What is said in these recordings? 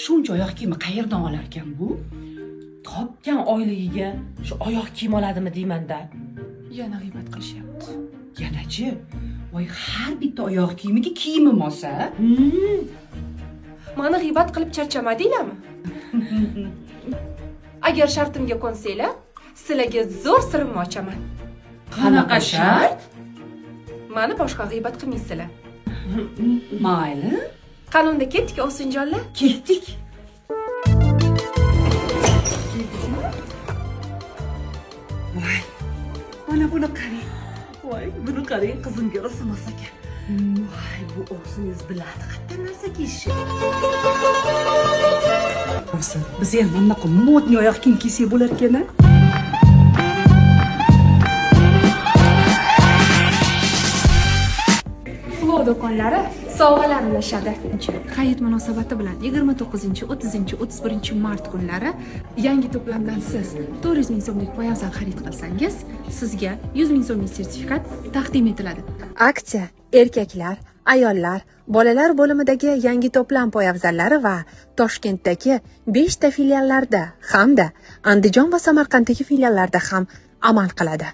Shuncha oyoq kiyimni qayerdan olar ekan bu? Topgan oyligiga shu oyoq kiyim oladimi deymanda. Yana g'iybat qilishyapti. Yanachi, voy, har bitta oyoq kiyimiga kiyimim olsa. Mani g'iybat qilib charchamadinglarmi? Agar shartimga ko'nsanglar, sizlarga zo'r sirimni ochaman. Qanaqa shart? Mani boshqa g'iybat qilmaysizlar. Mayli. Qani unda ketdik, ovsinjonlar. Ketdik. Voy, mana buni qarang. Voy, buni qarang, qizimga rosa mos ekan. Voy, bu ovsiningiz biladi qayerdan narsa kiyishni. Ovsin, biz ham mana bunaqa модный oyoq kiyim kiysak bo'lar ekan a? Flo do'konlari sovg'alar ulashadi. Hayit munosabati bilan 29, 30, 31 mart kunlari yangi to'plamdan siz 400 ming so'mlik poyabzal xarid qilsangiz, sizga 100 ming so'mlik sertifikat taqdim etiladi. Aksiya erkaklar, ayollar, bolalar bo'limidagi yangi to'plam poyabzallari va Toshkentdagi 5 ta filiallarda hamda Andijon va Samarqanddagi filiallarda ham amal qiladi.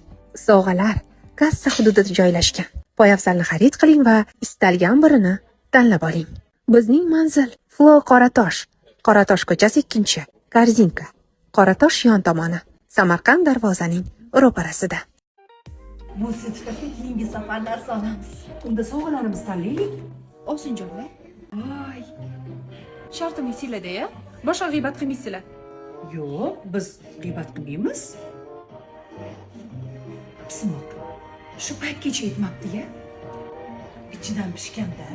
Sovg'alar kassa hududida joylashgan. Poyabzalni xarid qiling va istalgan birini tanlab oling. Bizning manzil: Flo Qoratosh, Qoratosh ko'chasi 2, Korzinka, Qoratosh yon tomoni, Samarqand darvozaning ro'parasida. Bu sertifikatga keyingi safar narsa olamiz. Unda sovg'alarimizni tanlaylik. Ovsinjonlar. Voy. Shartim esinglarda-ya? Boshqa g'iybat qilmaysizlar. Yo'q, biz g'iybat qilmaymiz. Pismoq shu paytgacha yetmabdi-ya. Ichidan pishganda.